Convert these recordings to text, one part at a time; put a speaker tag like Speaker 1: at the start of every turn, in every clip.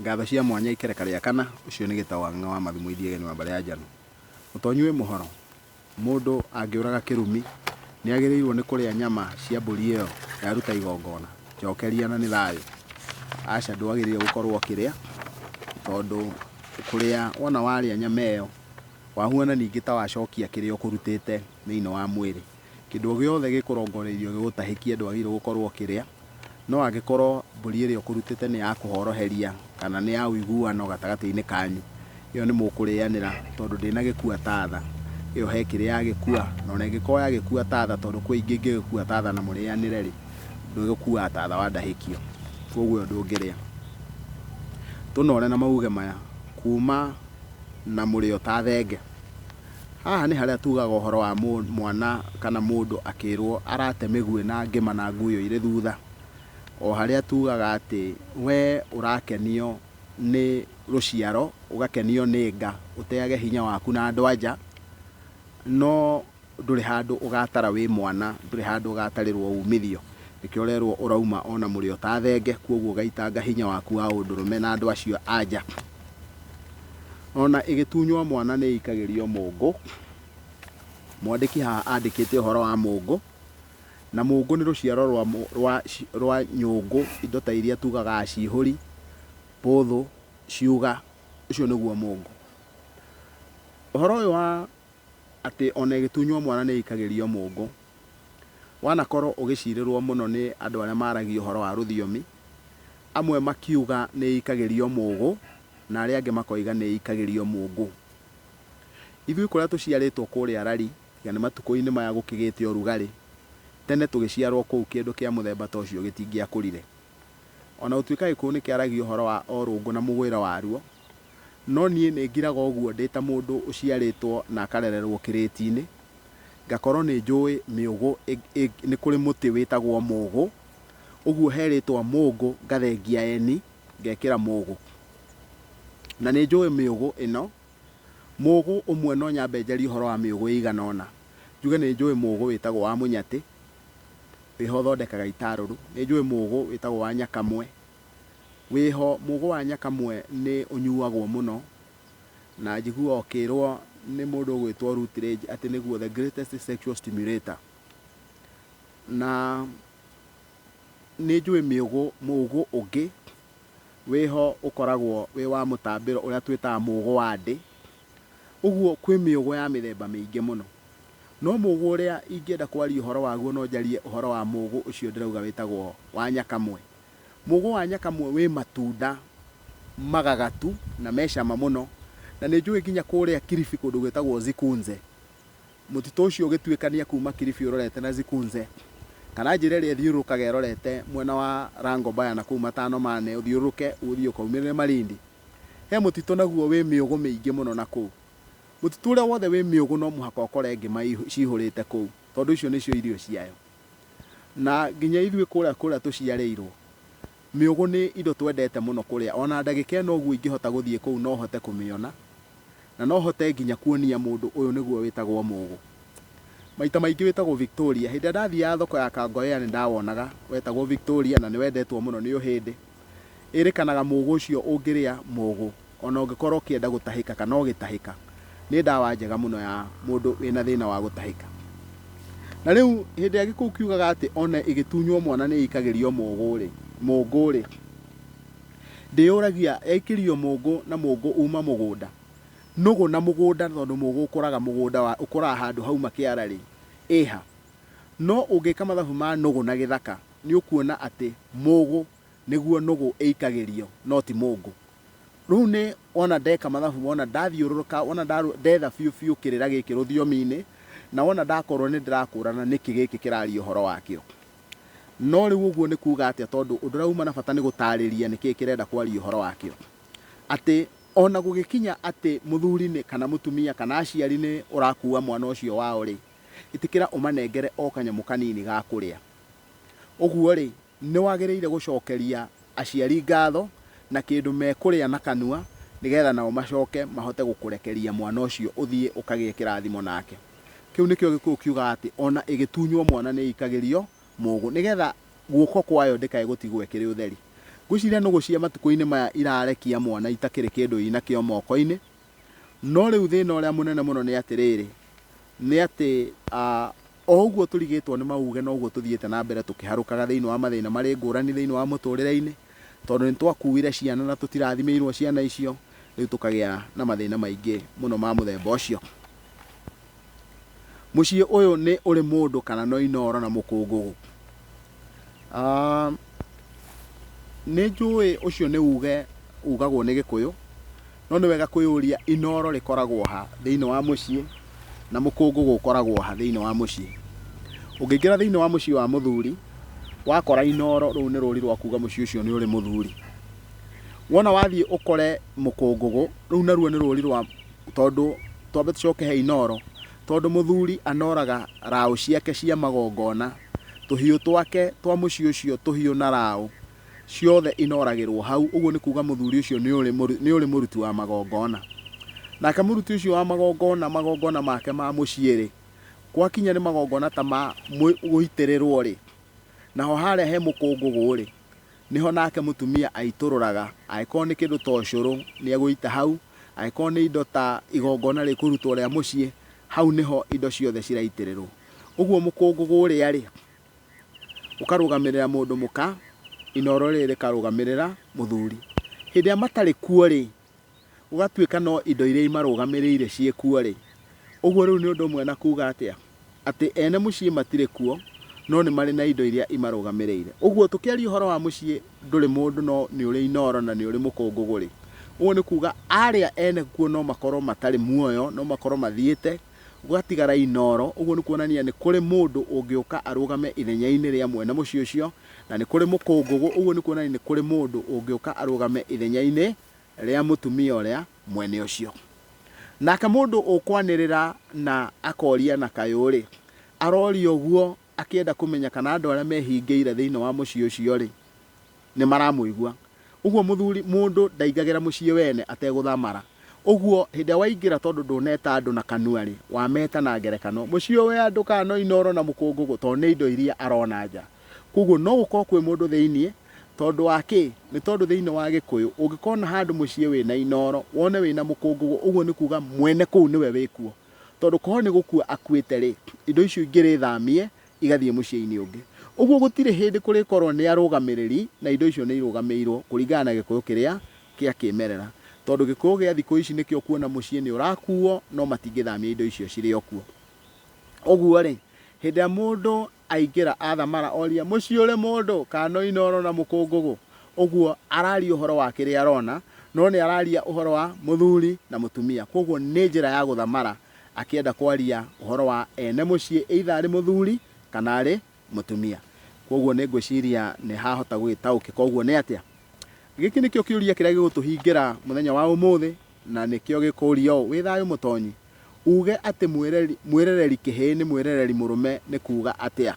Speaker 1: Ngatho cia mwanya ikereka rĩa kana, ũcio nĩ Gĩtaũ Wang'ang'a wa Mathumo Ithiegeni wa mbarĩ ya Njano. Mũtonyi wĩ mũhoro, mũndũ angĩũraga kĩrumi nĩ agĩrĩirwo nĩ kũrĩa nyama cia mbũri ĩyo yaruta igongona? Njokeria na nĩ thayũ. Aca ndwagĩrĩire gũkorwo ũkĩrĩa, tondũ kũrĩa wona warĩa nyama ĩyo wahuana ningĩ ta wacokia kĩrĩa ũkũrutĩte thĩinĩ wa mwĩrĩ. Kĩndũ o gĩothe gĩkũrongoreirio gĩgũtahĩkie ndwagĩrĩirwo gũkorwo ũkĩrĩa. No angĩkorwo mbũri ĩrĩa ũkũrutĩte nĩ ya kũhoroheria kana nĩ ya ũiguano gatagatĩ-inĩ kanyu, ĩyo nĩ mũkũrĩanĩra tondũ ndĩnagĩkua ta tha. Ĩyo he kĩrĩa yagĩkua, na ona ĩngĩkorwo yagĩkua ta tha tondũ kwĩ ingĩ ingĩgĩkua ta tha na mũrĩanĩre rĩ, ndĩgũkuaga ta tha wandahĩkio. Koguo ĩyo ndũngĩrĩa. Tũnore na mauge maya, kuma na mũrĩo ta thenge. Haha nĩ harĩa tugaga ũhoro wa mwana kana mũndũ akĩrwo arate mĩguĩ na ngĩma na nguyo irĩ thutha. O harĩa tugaga atĩ we ũrakenio nĩ rũciaro, ũgakenio nĩ nga, ũteage hinya waku na andũ a nja, no ndũrĩ handũ ũgatara wĩ mwana, ndũrĩ handũ ũgatarĩrwo umithio. Nĩkĩo ũrerwo ũrauma ona mũrĩo ta thenge, koguo ũgaitanga hinya waku wa ũndũrũme na andũ acio a nja. Ona ĩgĩtunywo mwana nĩ ĩikagĩrio mũngũ. Mwandĩki haha andĩkĩte ũhoro wa mũngũ, na mũngũ nĩ rũciaro rwa, rwa, rwa nyũngũ, indo ta iria tugaga cihũri, bũthũ, ciuga, ũcio nĩguo mũngũ. Ũhoro ũyũ wa atĩ ona ĩgĩtunywo mwana nĩ ĩikagĩrio mũngũ, wanakorwo ũgĩcirĩrwo mũno nĩ andũ arĩa maragia ũhoro wa rũthiomi, amwe makiuga nĩ ĩikagĩrio mũgũ, na arĩa angĩ makoiga nĩ ĩikagĩrio mũngũ. Ithuĩ kũrĩa tũciarĩtwo kũrĩa Rari, tiga nĩ matukũ-inĩ maya gũkĩgĩte ũrugarĩ, tene tũgĩciarwo kũu kĩndũ kĩa mũthemba ta ũcio gĩtingĩakũrire. Ona gũtuĩka Gĩkũyũ nĩ kĩaragia ũhoro wa o rũngũ na mũgwĩre waruo, no niĩ nĩ ngiraga ũguo ndĩ ta mũndũ ũciarĩtwo na akarererwo kĩrĩti-inĩ, ngakorwo nĩ njũĩ mĩũgũ, nĩ kũrĩ mũtĩ wĩtagwo mũgũ, ũguo he rĩtwa mũngũ ngathengia eni ngekĩra mũgũ. Na nĩ njũĩ mĩũgũ ĩno, mũgũ ũmwe no nyambe njarie ũhoro wa mĩũgũ ĩigana ũna. Njuge nĩ njũĩ mũgũ wĩtagwo wa mũnyatĩ, wĩho ũthondekaga itarũrũ, nĩ njũĩ mũgũ wĩtagwo wa nyakamwe, wĩho mũgũ wa nyakamwe nĩ ũnyuagwo mũno, na njiguaga ũkĩrwo nĩ mũndũ ũgwĩtwo Rutledge atĩ nĩguo the greatest sexual stimulator. Na nĩ njũĩ mĩũgũ, mũgũ ũngĩ wĩho ũkoragwo wĩ wa mũtambĩro ũrĩa twĩtaga mũgũ wa ndĩ. Ũguo kwĩ mĩũgũ ya mĩthemba mĩingĩ mũno. No mũgũ ũrĩa ingĩenda kwaria ũhoro waguo no njarie ũhoro wa mũgũ ũcio ndĩrauga wĩtagwo wa nyakamwe. Mũgũ wa nyakamwe wĩ matunda magagatu na me cama mũno. Na nĩ njũĩ nginya kũrĩa Kilifi kũndũ gwĩtagwo Zikunze. Mũtitũ ũcio ũgĩtuĩkania kuma Kilifi ũrorete na Zikunze, kana njĩra ĩrĩa ĩthiũrũrũkaga ĩrorete mwena wa Langobaya na kũu Matano Mane, ũthiũrũrũke ũthiĩ ũkaumĩrĩre Malindi. He mũtitũ naguo wĩ mĩũgũ mĩingĩ mũno na kũu. Mũtitũ ũrĩa wothe wĩ mĩũgũ no mũhaka ũkore ngĩma cihũrĩte kũu, tondũ icio nĩcio irio ciayo. Na nginya ithuĩ kũrĩa kũrĩa tũciarĩirwo, mĩũgũ nĩ indo twendete mũno kũrĩa. Ona ndagĩka ĩno ũguo ingĩhota gũthiĩ kũu no hote kũmĩona. Na no hote nginya kuonia mũndũ ũyũ nĩguo wĩtagwo mũgũ. Maita maingĩ wĩtagwo Victoria. Hĩndĩ ĩrĩa ndathiaga thoko ya Kangowea nĩ ndawonaga wetagwo Victoria na nĩ wendetwo mũno nĩ ũhĩndĩ. Ĩrĩkanaga mũgũ ũcio ũngĩrĩa mũgũ ona ũngĩkorwo ũkĩenda gũtahĩka kana ũgĩtahĩka, nĩ ndawa njega mũno ya mũndũ wĩna thĩna wa gũtahĩka. Na rĩu hĩndĩ ĩrĩa gĩkũyũ kiugaga atĩ ona ĩgĩtunywo mwana nĩ ĩikagĩrio mũgũ-rĩ, mũngũ-rĩ, ndĩyũragia yaikĩrio mũngũ na mũngũ uma mũgũnda, nũgũ na mũgũnda tondũ mũgũ ũkũraga mũgũnda ũkũraga handũ hauma kĩara-rĩ, ĩha? No ũngĩka mathabu ma nũgũ na gĩthaka nĩ ũkuona atĩ mũgũ nĩguo nũgũ ĩikagĩrio no ti mũngũ. Rĩu nĩ wona ndeka mathabu, wona ndathiũrũrũka, wona ndetha biũ biũ kĩrĩra gĩkĩ rũthiomi-inĩ, na wona ndakorwo nĩ ndĩrakũrana nĩkĩ gĩkĩ kĩraria ũhoro wakĩo. No rĩu ũguo nĩ kuga atĩa tondũ ũndũ ũrĩa uma na bata nĩ gũtarĩria nĩkĩ kĩrenda kwaria ũhoro wakĩo. Atĩ ona gũgĩkinya atĩ mũthuri nĩ kana mũtumia kana aciari nĩ ũrakua mwana ũcio wao rĩ, ĩtĩkĩra ũmanengere o kanyamũ kanini ga kũrĩa. Ũguo rĩ, nĩ wagĩrĩire gũcokeria aciari ngatho na kĩndũ mekũrĩa na kanua nĩgetha nao macoke mahote gũkũrekeria mwana ũcio ũthiĩ ũkagĩe kĩrathimo nake. Kĩu nĩkĩo Gĩkũyũ kiugaga atĩ ona ĩgĩtunywo mwana nĩ ĩikagĩrio mũgũ nĩgetha guoko kwayo ndĩkae gũtigwo ĩkĩrĩ ũtheri. Ngwĩciria nũgũ cia matukũ-inĩ maya irarekia mwana itakĩrĩ kĩndũ inakĩo moko-inĩ. No rĩu thĩna ũrĩa mũnene mũno nĩ atĩrĩrĩ, nĩ atĩ o ũguo tũrigĩtwo nĩ mauge noguo tũthiĩte na mbere tũkĩharũkaga thĩinĩ wa mathĩna marĩ ngũrani thĩinĩ wa mũtũrĩre-inĩ, tondũ nĩ twakuire ciana na tũtirathimĩirwo ciana icio, rĩu tũkagĩa na mathĩna maingĩ mũno ma mũthemba ũcio. Mũciĩ ũyũ nĩ ũrĩ mũndũ kana no Inooro na mũkũngũgũ? Nĩ njũĩ ũcio nĩ uge ugagwo nĩ Gĩkũyũ, no nĩ wega kwĩyũria Inooro rĩkoragwo ha thĩinĩ wa mũciĩ na mũkũngũgũ ũkoragwo ha thĩinĩ wa mũciĩ. Ũngĩingĩra thĩinĩ wa mũciĩ wa mũthuri, wakora Inooro rũu nĩ rũri rwa kuga mũciĩ ũcio nĩ ũrĩ mũthuri. Wona wathiĩ ũkore mũkũngũgũ, rũu naruo nĩ rũri rwa tondũ twambe tũcoke he Inooro, tondũ mũthuri anoraga raũ ciake cia magongona, tũhiũ twake twa mũciĩ ũcio tũhiũ na raũ, ciothe inoragĩrwo hau, ũguo nĩ kuga mũthuri ũcio nĩ ũrĩ mũruti wa magongona. Nake mũruti ũcio wa magongona, magongona make ma mũciĩ-rĩ, gwakinya nĩ magongona ta ma gũitĩrĩrwo-rĩ, naho harĩa he mũkũngũgũ-rĩ, Nĩho nake mũtumia aitũrũraga, angĩkorwo nĩ kĩndũ ta ũcũrũ nĩegũita hau, angĩkorwo nĩ indo ta igongona rĩkũrutwo rĩa mũciĩ, hau nĩho indo ciothe ciraitĩrĩrwo. Ũguo mũkũngũgũ ũrĩa-rĩ, ũkarũgamĩrĩra mũndũ mũka, inooro rĩrĩ rĩkarũgamĩrĩra mũthuri. Hĩndĩ ĩrĩa matarĩ kuo-rĩ, gũgatuĩka no indo iria imarũgamĩrĩire ciĩ kuo-rĩ, ũguo rĩu nĩ ũndũ ũmwe na kuuga atĩa? Atĩ ene mũciĩ matirĩ kuo, no nĩ marĩ na indo iria imarũgamĩrĩire. Ũguo tũkĩaria ũhoro wa mũciĩ ndũrĩ mũndũ no nĩ ũrĩ inooro na nĩ ũrĩ mũkũngũgũ-rĩ, ũguo nĩ kuuga arĩa ene kuo no makorwo matarĩ muoyo, no makorwo mathiĩte, gũgatigara inooro, ũguo nĩ kuonania nĩ kũrĩ mũndũ ũngĩũka arũgame ithenya-inĩ rĩa mwene mũciĩ ũcio, na nĩ kũrĩ mũkũngũgũ, ũguo nĩ kuonania nĩ kũrĩ mũndũ ũngĩũka arũgame ithenya-inĩ rĩa mũtumia ũrĩa mwene ũcio. Nake mũndũ ũkwanĩrĩra na akoria na kayũ-rĩ, aroria ũguo akĩenda kũmenya kana andũ arĩa mehingĩire thĩinĩ wa mũciĩ ũcio-rĩ, nĩ maramũigua. Ũguo mũthuri, mũndũ ndaingagĩra mũciĩ wene ategũthamara. Ũguo hĩndĩ ĩrĩa waingĩra tondũ ndũneta andũ na kanua-rĩ, wameta na ngerekano, mũciĩ ũyũ wĩ andũ kana no Inooro na Mũkũngũgũ, tondũ nĩ indo iria arona nja. Koguo no gũkorwo kwĩ mũndũ thĩiniĩ, tondũ wa kĩ? Nĩ tondũ thĩiniĩ wa Gĩkũyũ, ũngĩkona handũ mũciĩ wĩna Inooro, wone wĩna Mũkũngũgũ, ũguo nĩ kuga mwene kũu nĩwe wĩkuo. Tondũ korwo nĩ gũkua akuĩte-rĩ, indo icio ingĩrĩ thamie igathiĩ mũciĩ-inĩ ũngĩ. Ũguo gũtirĩ hĩndĩ kũrĩkorwo nĩ arũgamĩrĩri na indo icio nĩ irũgamĩirwo kũringana na Gĩkũyũ kĩrĩa kĩa kĩmerera. Tondũ Gĩkũyũ gĩa thikũ ici nĩkĩo ũkuona mũciĩ nĩ ũrakuo no matingĩthamia indo icio cirĩ o kuo. Ũguo-rĩ, hĩndĩ ĩrĩa mũndũ aingĩra athamara oria, mũciĩ ũrĩ mũndũ kana no Inooro na Mũkũngũgũ? Ũguo araria ũhoro wa kĩrĩa arona, no nĩ araria ũhoro wa mũthuri na mũtumia. Kwoguo nĩ njĩra ya gũthamara akĩenda kwaria ũhoro wa ene mũciĩ either arĩ mũthuri kana arĩ mũtumia. Kwoguo nĩ ngwĩciria nĩ hahota gũgĩtaũkĩka ũguo nĩ atĩa. Gĩkĩ nĩkĩo kĩũria kĩrĩa gĩgũtũhingĩra mũthenya wa ũmũthĩ na nĩkĩo gĩkũria ũũ, wĩ thayũ mũtonyi? Uge atĩ mwĩrereri kĩhĩĩ nĩ mwĩrereri mũrũme nĩ kuga atĩa?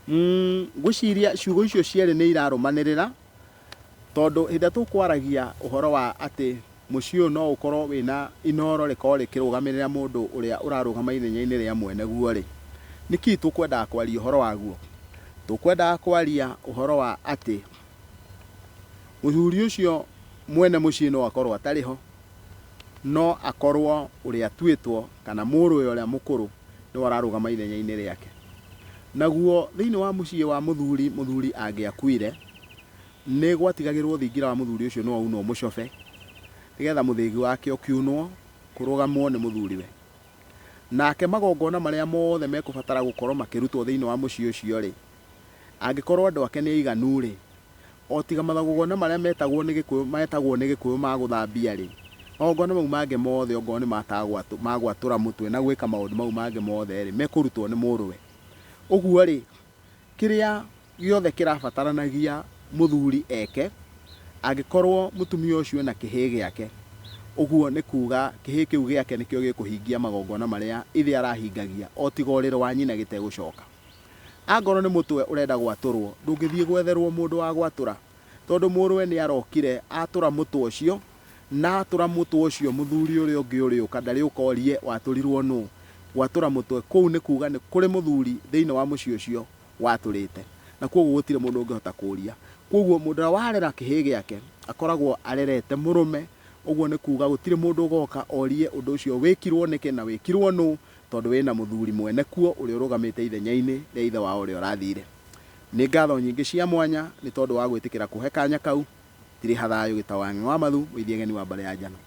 Speaker 1: Ngwĩciria ciugo icio cierĩ nĩ irarũmanĩrĩra tondũ hĩndĩ ĩrĩa tũkwaragia ũhoro wa atĩ mũciĩ ũyũ no ũkorwo wĩna inooro rĩkorwo rĩkĩrũgamĩrĩra mũndũ ũrĩa ũrarũgama ithenya-inĩ rĩa mwene guo rĩ, nĩkĩ tũkwendaga kwaria ũhoro waguo? Tũkwendaga kwaria ũhoro wa atĩ mũthuri ũcio mwene mũciĩ no akorwo atarĩ ho, no akorwo ũrĩa atuĩtwo kana mũrũwe ũrĩa mũkũrũ nĩwe ũrarũgama ithenya-inĩ rĩake. Naguo thĩinĩ wa mũciĩ wa mũthuri, mũthuri angĩakuire, nĩ gwatigagĩrwo thingira wa mũthuri ũcio nĩ waunwo mũcobe, nĩgetha mũthĩgi wake ũkiunwo, kũrũgamwo nĩ mũthuriwe. Nake magongona marĩa mothe mekũbatara gũkorwo makĩrutwo thĩinĩ wa mũciĩ ũcio-rĩ, angĩkorwo andũ ake nĩ aiganu-rĩ, o tiga magongona marĩa metagwo nĩ Gĩkũyũ, metagwo nĩ Gĩkũyũ ma gũthambia-rĩ, magongona mau mangĩ mothe ongorwo nĩ ma gwatũra mũtwe na gwĩka maũndũ mau mangĩ mothe-rĩ, mekũrutwo nĩ mũrũwe. Ũguo-rĩ, kĩrĩa gĩothe kĩrabataranagia mũthuri eke, angĩkorwo mũtumia ũcio ena kĩhĩĩ gĩake, ũguo nĩ kuga kĩhĩĩ kĩu gĩake nĩkĩo gĩkũhingia magongona marĩa ithe arahingagia, o tiga ũrĩrĩ wa nyina gĩtegũcoka. Angorwo nĩ mũtwe ũrenda gwatũrwo, ndũngĩthiĩ gwetherwo mũndũ wa gwatũra, tondũ mũrũwe nĩ arokire atũra mũtwe ũcio, na atũra mũtwe ũcio mũthuri ũrĩa ũngĩ ũrĩũka ndarĩũka orie watũrirwo nũ. Gwatũra mũtwe kũu nĩ kuga nĩ kũrĩ mũthuri thĩinĩ wa mũciĩ ũcio watũrĩte, na kwoguo gũtirĩ mũndũ ũngĩhota kũria. Kwoguo mũndũ ũrĩa warera kĩhĩĩ gĩake akoragwo arerete mũrũme, ũguo nĩ kuga gũtirĩ mũndũ ũgoka orie ũndũ ũcio wĩkirwo nĩkĩ na wĩkirwo nũ, tondũ wĩna mũthuri mwene kuo ũrĩa ũrũgamĩte ithenya-inĩ rĩa ithe wao ũrĩa ũrathire. Nĩ ngatho nyingĩ cia mwanya nĩ tondũ wa gwĩtĩkĩra kũhe kanya kau. Tirĩha thayũ Gĩtaũ wa Ng'eng'e wa Mathu, Mũithiegeni wa mbarĩ ya Njano.